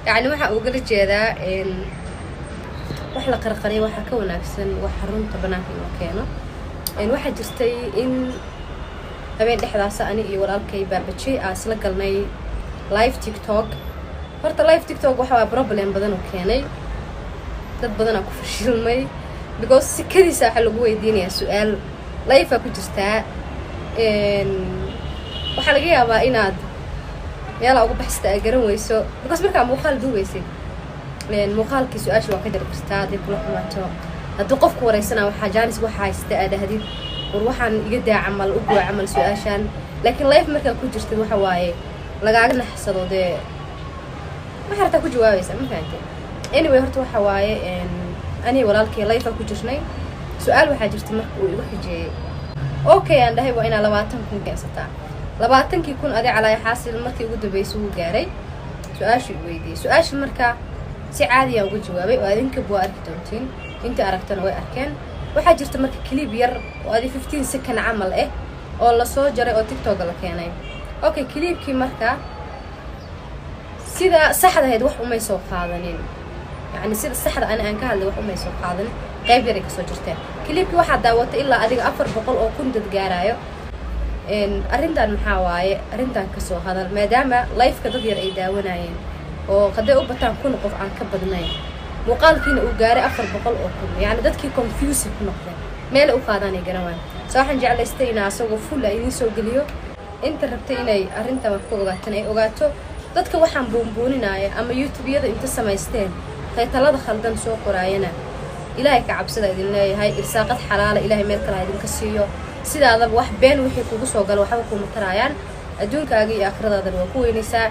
Yacni waxaa ugala jeedaa, wax la qarqariya waxaa ka wanaagsan wax runta banaanka inoo keeno. Waxaa jirtay in habeen dhexdaasa ani iyo walaalkay Baabajey aa isla galnay live TikTok. Horta live TikTok waxa waa problem badan oo keenay, dad badanaa ku fashilmay, because sikadiisa waxaa lagu weydiinayaa su-aal live aa ku jirtaa. Waxaa laga yaabaa inaad meelaa uga baxsata aa garan weyso, because markaa muuqaal duubaysid, muuqaalkii su-aasha waa ka jari kartaa hadday kula xumaato. Haddii qofku wareysana, waxaa chance waxa haysta aad ahdid, "War, waxaan iga daa," camal u goo camal su-aashaan. Laakiin live markaa ku jirtid, waxa waaye lagaaga naxsado, dee waxa rabtaa ku jawaabaysaa, ma fahamtay? Anyway, horta waxa waaye, aniga walaalkii live aa ku jirnay. Su-aal waxaa jirta marka uu igu xijeeyey. Okay, aan dhahay, waa inaa 20,000 keensataa. 20,000 adi calaaya xaasil markii ugu dambeysay wuu gaaray. Su-aashu i weydiiyey, su-aasha marka si caadiyaa uga jawaabay, oo adinkaba waa arki doontiin, intii aragtana way arkeen. Waxaa jirta marka clip yar oo adi 15 second camal ah oo lasoo jaray oo TikToka la keenay. Okay, clipkii marka sida saxda ahayd wax umay soo qaadanin. Yacni sida saxda ani aan ka hadlay wax umay soo qaadanin, qayb yaray kasoo jirteen. Clipkii waxaa daawatay ilaa adiga 400,000 dad gaaraayo. Arrintan maxaa waaye? Arrintan kasoo hadal, maadaama liveka dad yar ay daawanayeen oo hadday u bataan 1000 qof aan ka badnayn, muuqaalkiina uu gaaray 400,000. Yacni dadkii confuse ku noqdeen, meelay u qaadaanay garan waayo. So waxaan jeclaystay inaa asagoo full a idiin soo geliyo. Inta rabtay inay arrintan wax ku ogaatan ay ogaato. Dadka waxaan buunbuuninaya ama YouTubeyada inta samaysteen titleada khaldan soo qoraayana, Ilaahay ka cabsada idin leeyahay. Irsaaqad xalaala Ilaahay meel kale ha idinka siiyo. Sidaadaba wax been wixii kugu soo galo waxba kuma taraayaan, adduunkaaga iyo aakhiradaadana waa ku weynaysaa.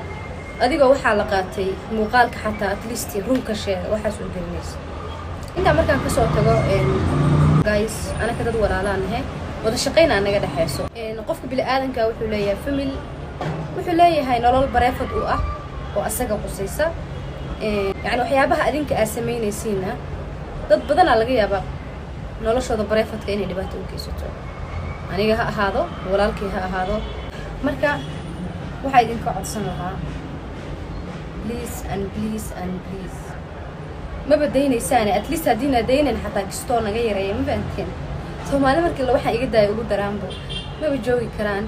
Adigoo waxaa la qaatay muuqaalka, xataa at least runka sheega waxaa soo gelinaysa. Intaa markaan kasoo tago, guys, anaka dad walaalaan nahe, wada shaqayn aa naga dhexeyso. Qofka bini-aadanka wuxuu leeyahay family, wuxuu leeyahay nolol private u ah oo asaga qusaysa. Yani waxyaabaha adinka aad samaynaysiinna, dad badanaa laga yaabaa noloshooda privateka inay dhibaato u geysato, aniga ha ahaado, walaalkii ha ahaado. Marka waxaa idinka codsan lahaa, please and please and please, maba daynaysaane, at least haddiina daynan xataa kistoo naga yareeya, ma fahanteen? Soomaali markii la waxaan iga daaya ugu daraanbo maba joogi karaan.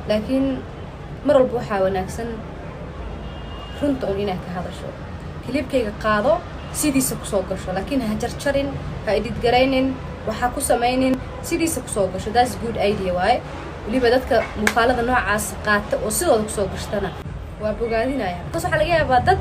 Laakiin mar walba waxaa wanaagsan runta un inaad ka hadasho. Clipkayga qaado, sidiisa kusoo gasho, laakiin ha jarjarin, ha edit garaynin, waxaa ku samaynin, sidiisa kusoo gasho. That's good idea waaye. Weliba dadka muuqaalada noocaas qaata oo sidooda kusoo gashtana waa bogaadinaya, because waxaa laga yaabaa dad